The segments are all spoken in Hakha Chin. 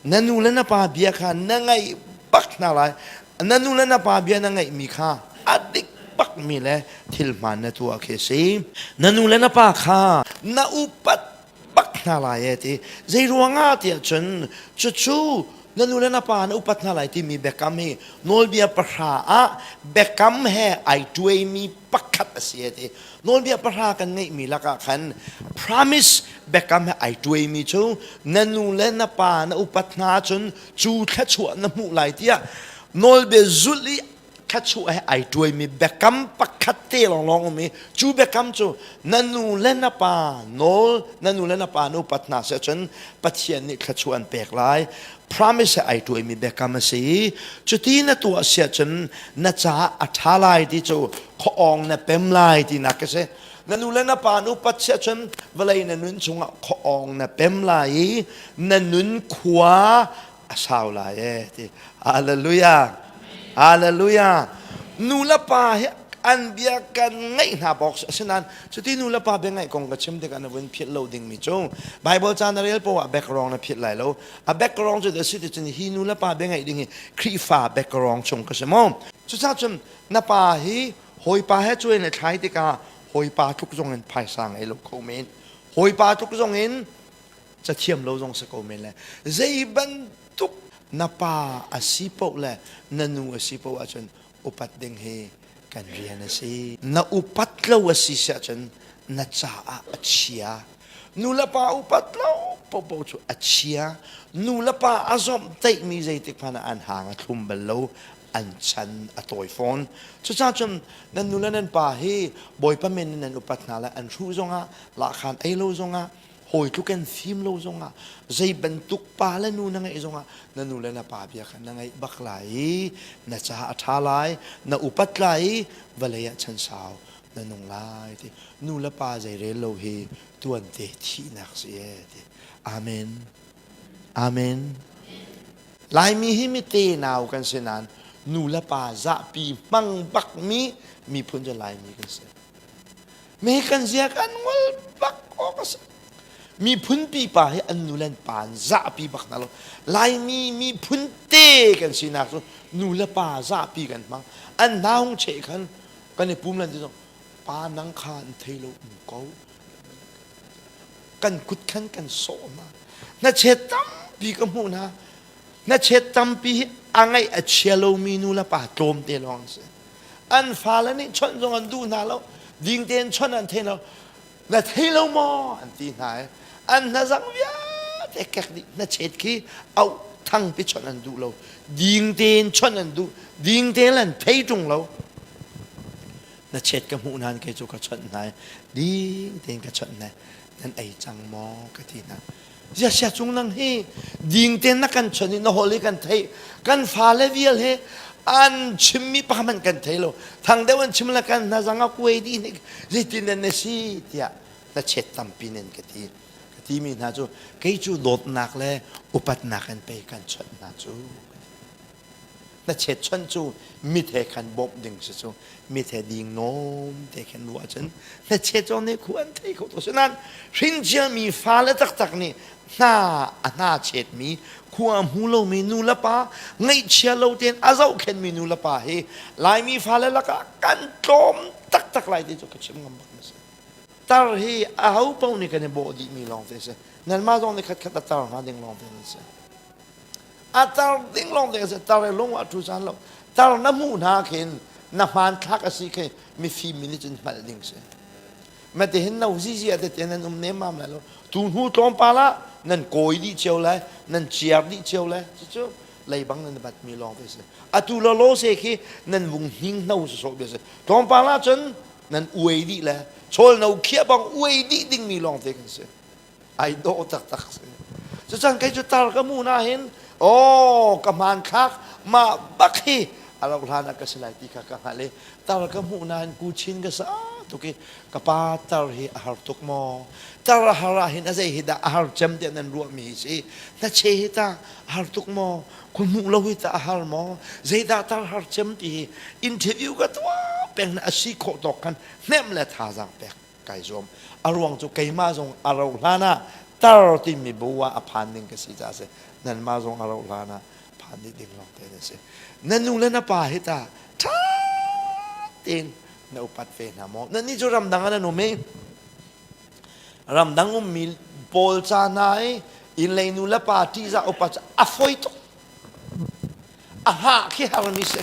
Na nu le na pa bia kha na ngaih bak hna lai. Na nu le na pa bia na ngaihmi kha a dik bakmi le thil hmaan na tuah khi a si. Na nu le na pa kha na upat bak hna lai e ti. Zei ruangah tiah cun cucu na nu le na pa na upat hna lai timi biakam hi nawlbia pahra ah biakam he ai tuaimi pakhat a si e ti. Nawlbia pahra kan ngeihmi lakah khan promise biakam he ai tuaimi cu na nu le na pa na upat hna ahcun cu thluachuah na hmuh lai tiah nawlbia zulh i thluachuah he ai tuaimi biakam pakhat te lawnglawng um i cu biakam cu na nu le na pa nawl na nu le na pa na upat hna si ahcun Pathian nih thluachuah an pek lai. Promise he ai tuaimi biakam a si i cuti na tuah si ahcun na caah a ṭha lai ti cu khuaawng na pem lai tinak a si. Na nu le na pa na upat si ahcun vawlei na nun chungah khuaawng na pem lai i na nun khua a sau lai e ti. Hallelujah. Hallelujah. Nu le pa hi an bia kan ngaih hna bawk asinain cuti nu le pa bia ngaih kong ka chim tikah na vun philh lo dingmi cu Bible ca na rel poah background na philh lai lo. A background cu a si ti cun hi nu le pa bia ngaih ding hi Khrihfa background chung ka si maw? Cucaah cun na pa hi hawipa he cuai na thlai tikah hawipa tluk zong in phaisa ngei lo kho men. Hawipa tluk zong in cathiam lo zong si ko men le zei bantuk na pa a si paoh le na nu a si paoh ahcun upat ding hi kan rian a si. Na upat lo a si si ahcun na caah a chia. Nu le pa upat lo paohpaoh cu a chia. Nu le pa a zawmhtaihmi zeitik hmanh ah an hang a thlum bal lo, an chan a tawi fawn. Cucaah cun nan nu le nan pa hi Bawipa min in nan upat hna le an hruh zongah, lahkhan ei lo zongah, hawi tluk in fim lo zongah zei bantuk pa le nu na ngeih zongah na nu le na pa bia kha na ngaih bak lai i na caah a ṭha lai, na upat lai i vawlei ah chan sau na nung lai ti. Nu le pa zei rel lo hi tuante thihnak si e ti. Amen. Amen. Laimi hi mi te nau kan si nain nu le pa zahpi hmang bakmi miphun cu Laimi kan si. Mi kan zia kan ngol bak awk a si. Miphun pipa hi an nu le an pa an zahpi bak hna lo. Laimi miphun te kan sinak cu nu le pa zahpi kan hmang. An hna hung cheh khan kan i pum lan ti zong pa nang kha an thei lo um ko. Kan kut khan kan sawh hna. Na chet tampi ka hmuh hna. Na chet tampi hi a ngaih a chia lomi nu le pa tlawmte lawng an si. An fale nih chawnh zong an duh hna lo. Ding tein chawnh an thei lo. Na thei lo maw? an ti hna i an hnazang vialte kek dih. Hnachet khi auh thangpi chawnh an duh lo. Ding tein chawnh an duh. Ding tein an thei ṭung lo. Hnachet ka hmuh nain kei cu ka chawnh hna i ding tein ka chawnh hna. Nan ei cang maw? ka ti hna. Ziasia cung nang hi ding tein na kan chawnh i na holh i kan theih. Kan fale vial hi an chimmi pa hmanh kan thei lo. Thang deuh an chim le kan hnazang a kuai dih hnik. Zeitin nan na si tiah na chet tampi nen ka ti. Ka timi hna cu kei cu dawtnak le upatnak in pei kan chawnh hna cu. Na chet chawnh cu mit he khan bawmh ding si cu. Mit he ding nawm te khin ruah cun na chet zong nih khu an thei kho to. Sinain hrinciami fale taktak nih hna a hna chetmi khua hmu lomi nu le pa ngaihchia lo tein a zohkhenmi nu le pa hi Laimi fale lakah kan tlawm taktak lai ti cu ka chim ngam bak na si. Tar hi aho paoh nih kan i bawh dihmi lawng te si. Nanmah zong nih khatkhat a tar hnga ding lawng te nan si. A tar ding lawng te si. Tar i lung ah ṭhu caan lo. Tar na hmuh hna khin na hmanthlak a si khi mifim mi nih cun hngalh ding si. Mate hin no zizia tete nan um nemmam lai lo. Tu hnu tlawmpal ah nan kawi dih cio lai, nan ciar dih cio lai. Cucu leibang nan bat mi lawng te si. Atu lo lo se khi nan vung hning hno sawsawh bia si. Tlawmpal ah cun nan uai dih le chawl no khiah bang uai dih ding mi lawng te kan si. Ai dawh taktak si. Cucan kei cu tar ka mu na hin oh ka hmanthlak mah bak hi a rauh hlan ah ka si lai ti kha ka hngalh i tar ka hmuh nain kuchin ka sa tuk i ka pa tar hi a har tuk maw tar a har ah hin a zei hi dah a har cem tiah nan ruahmi hi si na che hi ta a har tuk maw khua hmuh lo hi ta a har maw zeidah tar har cem ti hi interview ka tuah peng na a si khawh tawk khan hnemh le thazaang pek kai zuam. A ruang cu keimah zong a rauh hlan ah tar timi bu ah a phan ding ka si caah si. Nanmah zong a rauh hlan ah phan dih ding lawng te na si. Na nu le na pa hi ta ṭha tein na upat ve hna maw? Nannih cu ramdang ah nan um i ramdang ummi pawl ca hna i innlei nu le pa ṭihzah upat cu a fawi tuk. A hngah khi harmi si.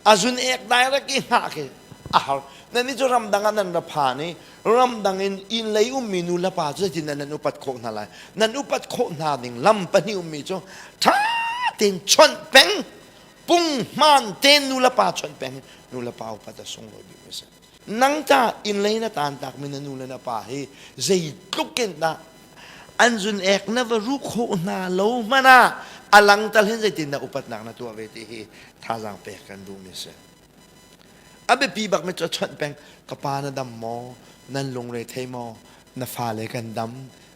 A zun ek direct i hngah khi a har. Nannih cu ramdang ah nan ra phan i ramdang in inn lei ummi nu le pa cu zeitin nan upat khawh hna lai? Nan upat khawh hna ding lam pahnih ummi cu ṭha tein chawnh peng, punghman tein nu le pa chawnh peng nu le pa upat a sunglawi bikmi a si. Nang ta inn lei na tantakmi na nu le na pa hi zeitluk in dah an zun ek na va ruh khawh hna lo hmanh ah a lang tal hin zeitin dah upatnak na tuah ve ti hi thazaang pek kan duhmi a si. A biapi bakmi cu a chawnh peng ka pa na dam maw nan lungre thei maw na fale kan dam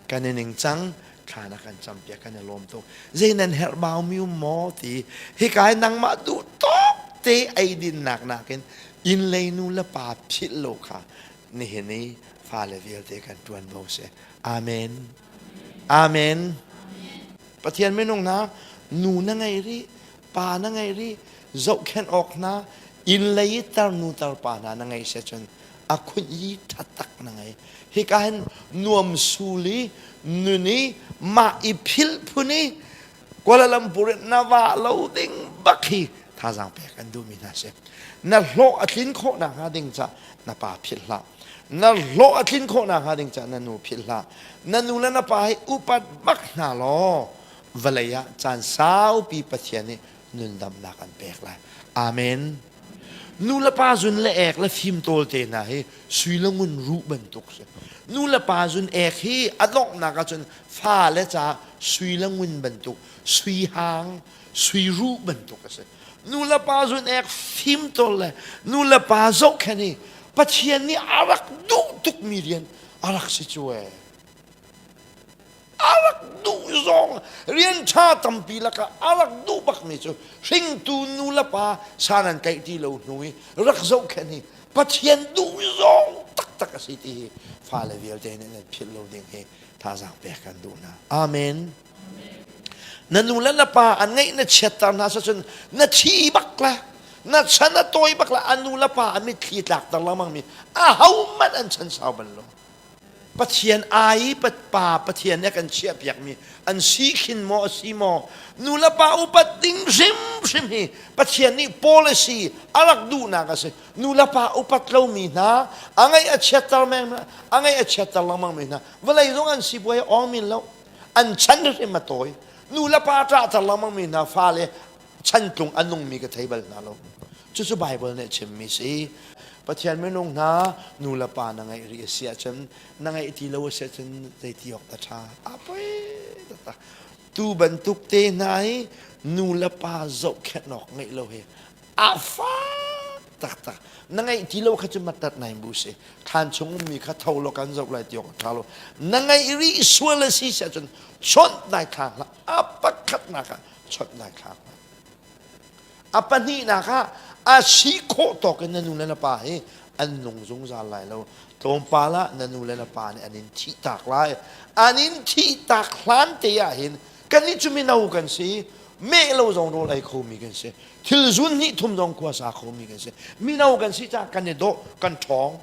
kan i ning cang thla na kan campiak kan i lawm tuk zei nan herh baumi um maw ti hika hi nangmah duh tawk te eidinnak nakin inn lei nu le pa philh lo kha nihin i fale vialte kan ṭuanvo si amen amen Pathian minung hna nu na ngei rih pa na ngei rih zohkhenh awk hna inn lei i tarnu tarpa hna na ngei si cun a khunh yi ṭhatak na ngei hika hin nuam sul i nun i mah i philh phun i Kuala Lumpur in na vah lo ding bak hi thazaang pek an duhmi hna si. Na hlawh a tlin khawh nakhnga ding ca na pa philh hlah. Na hlawh a tlin khawh nakhnga ding ca na nu philh hlah. Na nu le na pa hi upat bak hna law vawlei ah caan saupi Pathian nih nundamnak an pek lai. Amen. Nu le pa zun le ek le fimtawl te hna hi sui le ngun ruh bantuk si. Nu le pa zun ek hi a donghnak ahcun fa le ca sui le ngun bantuk, sui hang, sui ruh bantuk a si. Nu le pa zun ek fimtawl le nu le pa zohkhenh hi Pathian nih a rak duh tukmi rian a rak si cu ee. A rak duh zong rian ṭha tampi lakah a rak duh bakmi cu hringtu nu le pa san an tlaih ti lo hnu i rak zohkhenh hi Pathian duh zong taktak a si ti hi fale vialte nih nan philh lo ding hi thazaang pek kan duh hna. Amen. Na nu le na pa an ngeih na chiatter hna cun na thi bak la na chan a tawi bak la a nu le pa a mitthli tlakter lengmang mi ahohmanh an chan sau bal lo. Pathian ai pa Pathian nih a kan chiahpiakmi an si khin maw a si maw nu le pa upat ding hrimhrim hi Pathian nih policy a rak duhnak a si nu le pa upat lomi hna a ngaih a chiatter meng a ngaih a chiatter lengmang mi hna vawlei zong an sipuai awng min lo an chan hrim a tawi nu le pa ṭahter lengmang mi hna fale chantlung a nungmi ka thei bal hna lo cucu Bible nih chimmi si Pathian minung hna nu le pa na ngeih rih a si ahcun na ngeih ti lo a si ahcun zeiti awk dah ṭha a poi taktak tu bantuk te hna hi nu le pa zohkhenh awk ngeih lo hi a fak taktak na ngeih ti lo kha cu matat nai bu si thlan chung ummi kha tho lo kan zoh lai ti awk a ṭha lo na ngeih rih sual a si si ahcun chawnh dai thlang hlah a pakhatnak ah chawnhnak thlak a pahnihnak ah a si khawh tawk in na nu le na pa hi an nung zungzal lai lo tlawmpal ah na nu le na pa nih an in thih tak lai an in thih tak hlan te ah hin kannih cu mino kan si meh lo zong rawl ei khomi kan si thil zun hnih thum zong khua sa khomi kan si mino kan si caah kan i dawh kan ṭhawng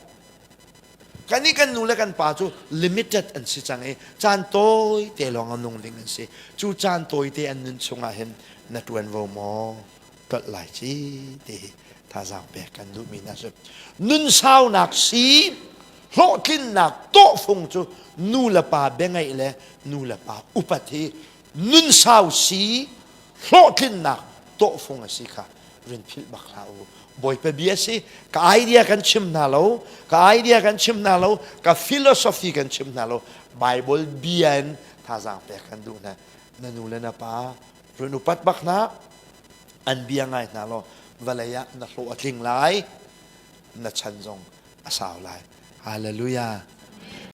Kannih kan nu le kan pa cu limited an si cang i caan tawi te lawng a nung ding an si. Cu caan tawi te an nun chungah hin na ṭuanvo maw ṭolh lai ci ti hi thazaang pek kan duhmi hna si. Nun saunak si hlawhtlinnak tawhfung cu nu le pa biangaih le nu le pa upat hi nun sau si hlawhtlinnak tawhfung a si kha rin philh bak hlah u bawipa bia si ka idea kan chim hna lo ka idea kan chim hna lo ka philosophy kan chim hna lo bible bia in thazaang pek kan duh hna na nu le na pa run upat bak hna an bia ngai hna law vawlei ah na hlawh a tling lai na chan zong a sau lai hallelujah.